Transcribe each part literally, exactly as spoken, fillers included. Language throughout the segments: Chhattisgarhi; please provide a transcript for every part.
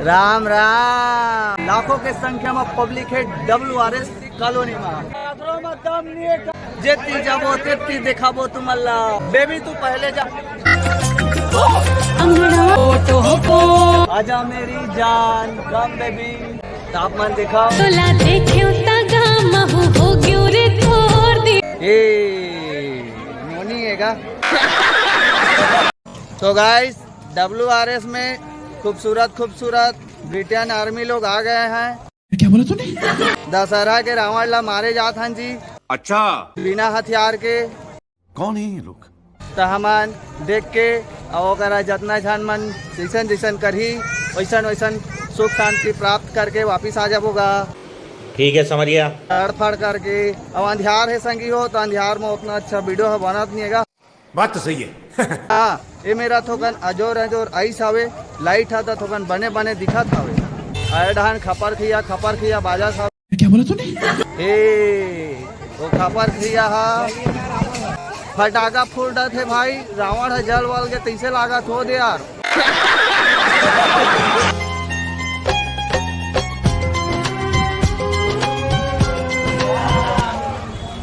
राम राम। लाखों के संख्या में पब्लिक है डब्ल्यू आर एस कॉलोनी में। जेती जाबो तेती दिखाबो तुमला। बेबी तू पहले जा। अंगड़ा। आजा मेरी जान, कम बेबी। तापमान दिखाओ। तोला देखे उता गामा हूँ हो गयो रे तोर दी। ए, नोनी है का? तो गाइस, डब्ल्यू आर एस में खूबसूरत खूबसूरत ब्रिटेन आर्मी लोग आ गए हैं। क्या बोला तूने? दशहरा के रावण ला मारे जात हन जी। अच्छा। बिना हथियार के। कौन है ये लोग? त हमन देख के, अउ ओकरा जतना झन मन जैसन जैसन करही, वैसन वैसन सुख शांति प्राप्त करके वापिस आ जाबो गा। ठीक है समरिया। तड़फड़ करके। अब अंधियार है संगी हो, तो अंधियार में उतना अच्छा वीडियो है बनत नहीं है गा। बात तो सही है। हाँ, ये मेरा थोकन अजोर अजोर आइस हवे, लाइट हा त थोकन बने बने दिखत हवे। अरे डहन खपर खिया, खपर खिया बाजा था। क्या बोला तूने? ए, वो खपर खिया हा। फटाका फूटत हे भाई, रावण ह जल वल के तैसे लागत हो दे यार।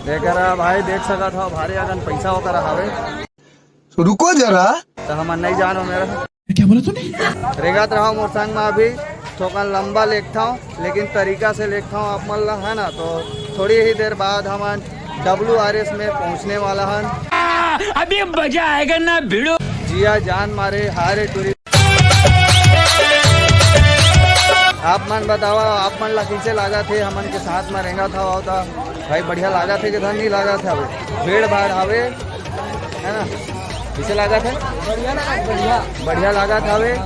एकरा भाई देख सकत हो, भारी अगन पैसा ओकरा हवे। तो रुको जरा। तो हमन नहीं जानो मेरा। क्या बोला तूने? रेंगत रहो मोर संग में अभी, थोकन लंबा लेखथव, लेकिन तरीका से लेखथव आप मन ला, है ना? तो थोड़ी ही देर बाद हमन डब्ल्यू आर एस में पहुंचने वाला हन। अभी मजा आएगा ना भिड़ो। जिया जान मारे, हाय रे टूरी। आप मन बतावा, आप मन ला कैसे लागत हे हमन के साथ में रेंगत हव त? भाई बढ़िया लागत हे कि धन नहीं लागत हवे? भीड़ भाड़ हवे, है ना? कैसे लागत हे? बढ़िया लागत हवे।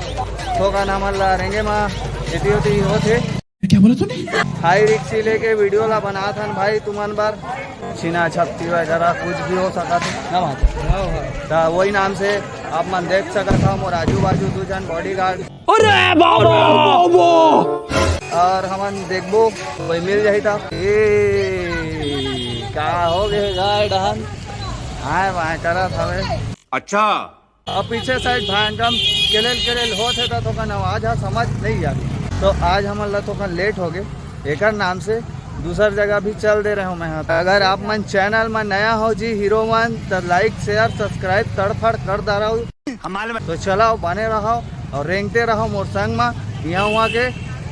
थोकन हमन ला रेंगे मा एती ओती होत हे। क्या बोला तूने? हाई रिक्स लेके वीडियो ला बनात हन भाई तुमन बर। छीना छपटी वगैरह कुछ भी हो सकत हे। क्या बात है? त वही नाम से आप मन देख सकत हव मोर आजू बाजू दू झन बॉडीगार्ड। अरे बाबा, बाबा। और हमन देखबो कोई मिल जाही त। ए, का हो गे गाय डहन? आए वाए करत हवे। अच्छा। अब पीछे साइड भयंकम केलेल केलेल होत हे त थोकन आवाज हा समझ नहीं आवे। तो आज हमन ला थोकन लेट हो गे, एकर नाम से दूसर जगह भी चल दे रहे हो मैं हा। अगर आप मन चैनल में नया हो जी हीरो मन, त लाइक शेयर सब्सक्राइब तड़फड़ कर डारो। तो चलाओ, बने रहो और रेंगते रहो मोर संग मा। यहाँ वहाँ के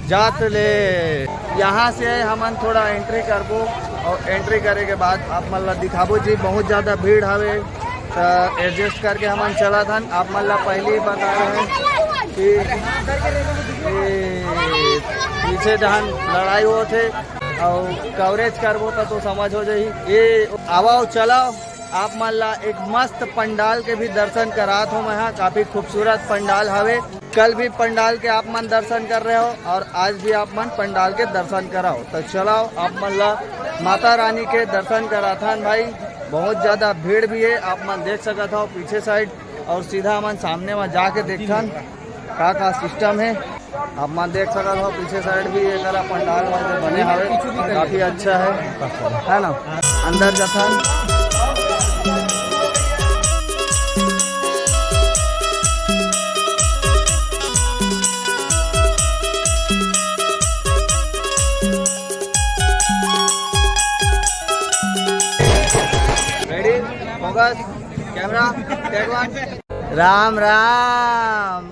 जात ले, यहाँ से हमन थोड़ा एंट्री करबो और एंट्री करे के बाद आप मन ला दिखाबो जी। बहुत ज्यादा भीड़ हवे, त एडजस्ट करके हमन चलत हन। आप मन ला पहले ही बता रहे हैं कि ये पीछे जहन लड़ाई होत हे और कवरेज करबो त तो समझ हो जाही। ये आवा अउ चलाओ। आप मन ला एक मस्त पंडाल के भी दर्शन करात हो मैं हा। काफी खूबसूरत पंडाल हवे। कल भी पंडाल के आप मन दर्शन कर रहे हो और आज भी आप मन पंडाल के दर्शन कराओ। तो चलाओ, आप मन ला माता रानी के दर्शन कराथन भाई। बहुत ज्यादा भीड़ भी है, आप मन देख सकत हो पीछे साइड। और सीधा हमन सामने में जाके देखथन का का सिस्टम है। आप मन देख सकत हो पीछे साइड भी एकरा पंडाल वगैरह बने हवे, काफी अच्छा है, है ना? अंदर जाथन। रेडी, फोकस, कैमरा, टेक वन। राम राम।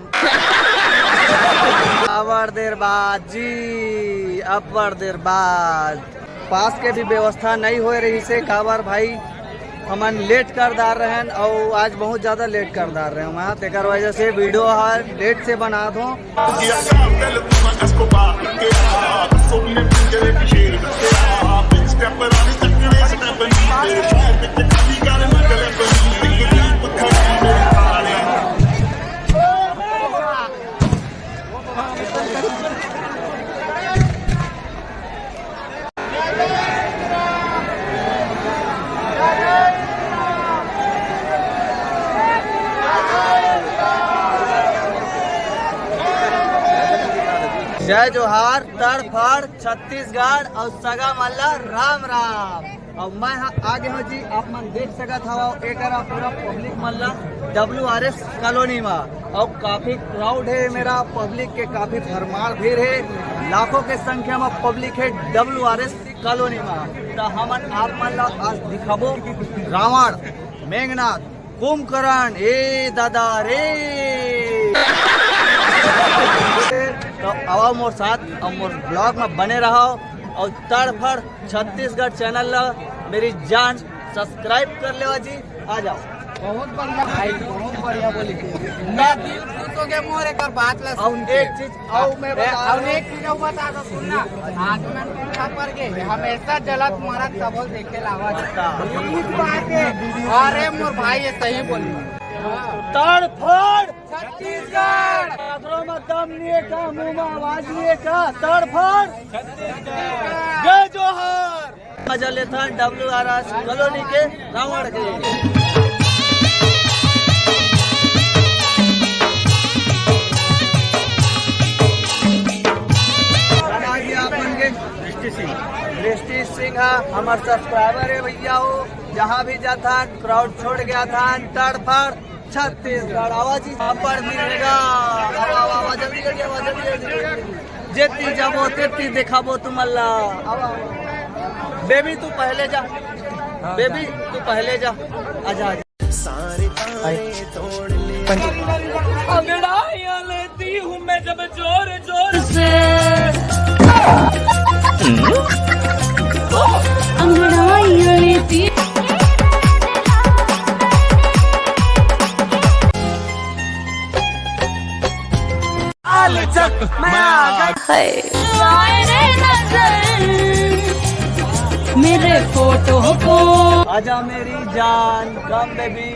अब्बड़ देर बाद जी, अब्बड़ देर बाद। पास के भी व्यवस्था नहीं होए रहिसे, काबर भाई हमन लेट कर डार रहेन अउ आज बहुत ज्यादा लेट कर डार रहे हैं, तेकर वजह से वीडियो हा लेट से बना दो। जय जोहार, तड़फड़ छत्तीसगढ़ अउ सगा मन ला राम राम। अब मैं ह-, आ गया हूँ जी, आप मन देख सकत हव एकरा पूरा पब्लिक मन ला डब्ल्यू आर एस कॉलोनी मा। और काफी क्राउड है मेरा, पब्लिक के काफी भरमार भीड़ है, लाखों के संख्या में पब्लिक है डब्ल्यू आर एस कॉलोनी मा। तो हमन आप मन ला आज दिखाबो रावण, मेघनाथ, कुंभकर्ण, ए दादा रे। तो आवा मोर साथ और मोर ब्लॉग में बने रहो और तड़फड़ छत्तीसगढ़ चैनल ला मेरी जान सब्सक्राइब कर लेवा जी। आ जाओ। बहुत बढ़िया भाई, बहुत बढ़िया बोली। मैं दिल खुश हो गया मोर एक बात ला और सुन के। एक चीज और मैं बता और रहा एक चीज और बता दो, सुनना। आदमी मन पीछा पर के हमेशा जलत मरत सबल देखे लावा। अच्छा। इस बात है। अरे मोर भाई, ये सही बोली। तड़फड़ छत्तीसगढ़। काकरो में दम नहीं है का, मुंह में आवाज नहीं है का? तड़फड़ छत्तीसगढ़। जय जोहार। मजा लेथन डब्ल्यू आर एस कॉलोनी के रावण के। कौन आ गया आप मन के? दृष्टि सिंह। दृष्टि सिंह हा, हमार सब्सक्राइबर है भैया हो। जहाँ भी जाथन क्राउड छोड़ गया था, तड़फड़ छत्तीसगढ़ आवाज ही पापड़ मिलेगा। आवा, आवा, आवा, जल्दी, जल्दी, आवा, जल्दी, जल्दी। जेती जाबो, तेती देखाबो तुमन ला। आवा, आवा। बेबी, तू पहले जा। बेबी, तू पहले जा। आजा, आजा। अंगड़ाइयां लेती हूँ मैं जब जोर जोर से। अंगड़ाइयां लेती। आले चक, मैं आ गया। हाय। मेरे फोटो को। आजा मेरी जान, कम बेबी।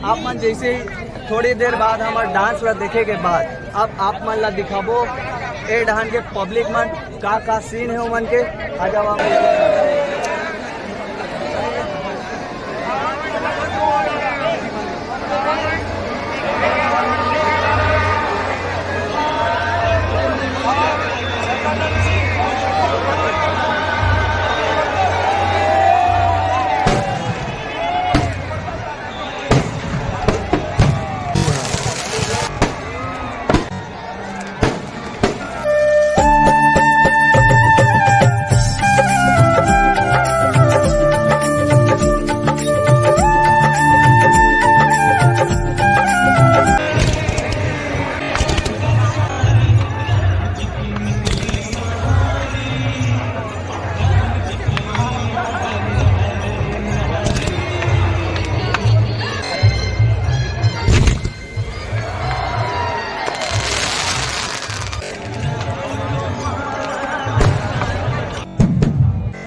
आप मन जैसे ही थोड़ी देर बाद हमर डांस ला देखे के बाद अब आप मन ला दिखाबो ए डहान के पब्लिक मन का का सीन है उमन के। आ जाओ आप।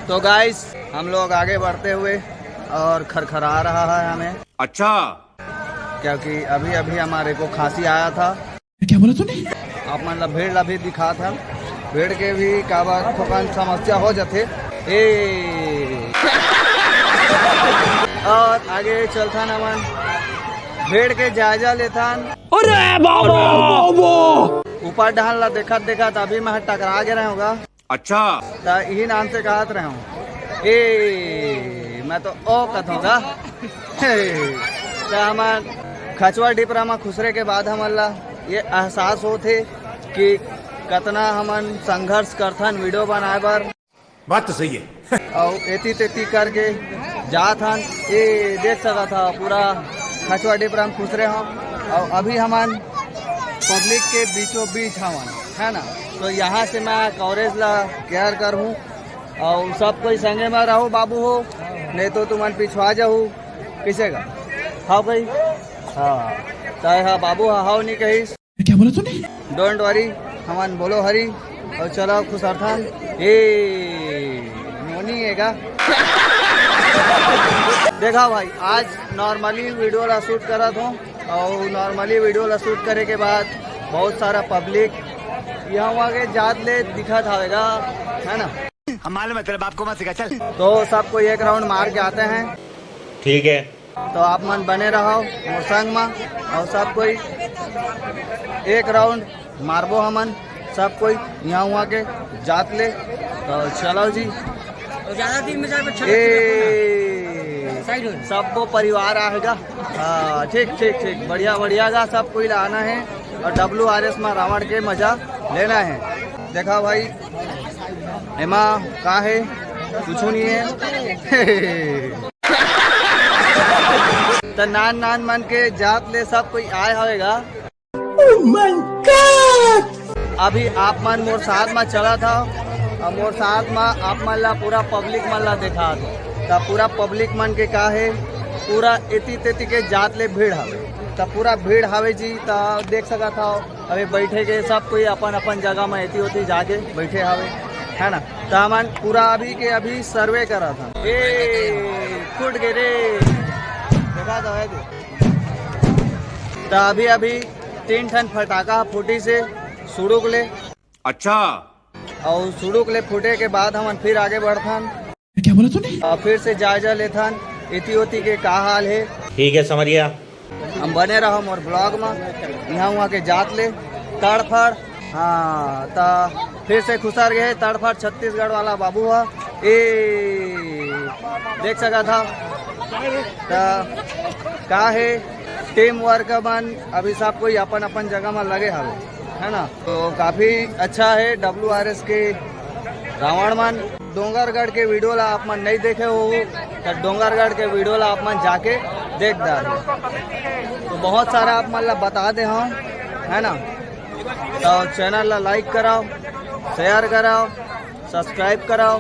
तो गाइस, हम लोग आगे बढ़ते हुए और खरखरा रहा है हमें। अच्छा। क्योंकि अभी अभी हमारे को खांसी आया था। क्या बोला तूने? आप मन ला भीड़ ला भी दिखा था, भीड़ के भी काबर थोकन समस्या हो जाथे। ए और आगे चलथन हमन भीड़ के जायजा लेथन। अरे बाबा, बाबा। ऊपर डहान ला देखत देखत अभी मैं टकरा गे रहे होगा। अच्छा। त इही नाम से कहत रहे हूँ। ए, मैं तो ओ कथों का। हे, त हमन खचवा डिपरा म खुसरे के बाद हमन ला ये एहसास होथे कि कतना हमन संघर्ष करथन वीडियो बनाए बर। बात तो सही है। अउ एती तेती करके जात हन। ए, देख सकत ह, पूरा खचवा डिपरा म खुसरे हन। अउ अभी हमन पब्लिक के बीचों बीच हवन, है ना? तो यहाँ से मैं कवरेज ला केयर करहूँ। अउ सब कोई संगे में रहो बाबू हो, नहीं तो तुमन पिछवा जाहू। किसे का? हाँ भाई, हाँ। तय हा बाबू हा, हाव नहीं कहिस। क्या बोला तूने? डोंट वरी, हमन बोलो हरी। अउ चलो खुसरथन। ए, नोनी है का? देखा भाई, आज नॉर्मली वीडियो ला शूट करत हूँ। अउ नॉर्मली वीडियो ला शूट करे के बाद बहुत सारा पब्लिक यहाँ वहाँ के जात ले दिखत हवेगा, है ना? हम मालूम है, तेरे बाप को मत सिखा, चल। तो सब कोई एक राउंड मार के आते हैं। ठीक है। तो आप मन बने रहो मोर संग मा, अउ सब कोई एक राउंड मारबो हमन, सब कोई यहाँ वहाँ के जात ले। तो चलो जी, ज्यादा दिन में जाए, अच्छा ए, साइड हो। सबको परिवार आएगा। हाँ, ठीक ठीक ठीक, बढ़िया बढ़िया गा, सब कोई ला आना है और डब्ल्यू आर एस में रावण के मजा लेना है। देखा भाई, एमा का है, कुछ नहीं है। तो नान नान मन के जात ले सब कोई आए होएगा। Oh my God! अभी आप मन मोर साथ में चला था और मोर साथ में आप मन ला पूरा पब्लिक मन ला देखा था। तो पूरा पब्लिक मन के का है, पूरा एती तेती के जात ले भीड़ हवे। तो पूरा भीड़ हवे जी, तो देख सका था अभी बैठे के सब कोई अपन अपन जगह में एती ओती जाके बैठे हवे, है ना। तो हमन पूरा अभी के अभी सर्वे करा था। ए, फूट गए रे, देखा तो है तू। तो अभी अभी तीन ठन फटाका फूटी से सुड़ुक ले। अच्छा। और सुड़ुक ले फूटे के बाद हमन फिर आगे बढ़थन। क्या बोला तूने? और फिर से जायजा लेथन एती ओती के का हाल है। ठीक है, समझ गया। हम बने रहो मोर ब्लॉग में, यहाँ वहाँ के जात ले तड़फड़। हाँ, तो फिर से खुसर गए तड़फड़ छत्तीसगढ़ वाला बाबू हा। ए, देख सका था। तो का है, टीम वर्क मन अभी सब कोई अपन अपन जगह में लगे हवे, है ना। तो काफी अच्छा है डब्ल्यू आर एस के रावण मन। डोंगरगढ़ के वीडियो ला आप मन नहीं देखे हो तो डोंगरगढ़ के वीडियो ला आप मन जाके देख डाल। तो बहुत सारा आप मन ला बता दे हम, है ना। तो चैनल ला लाइक कराओ, शेयर कराओ, सब्सक्राइब कराओ।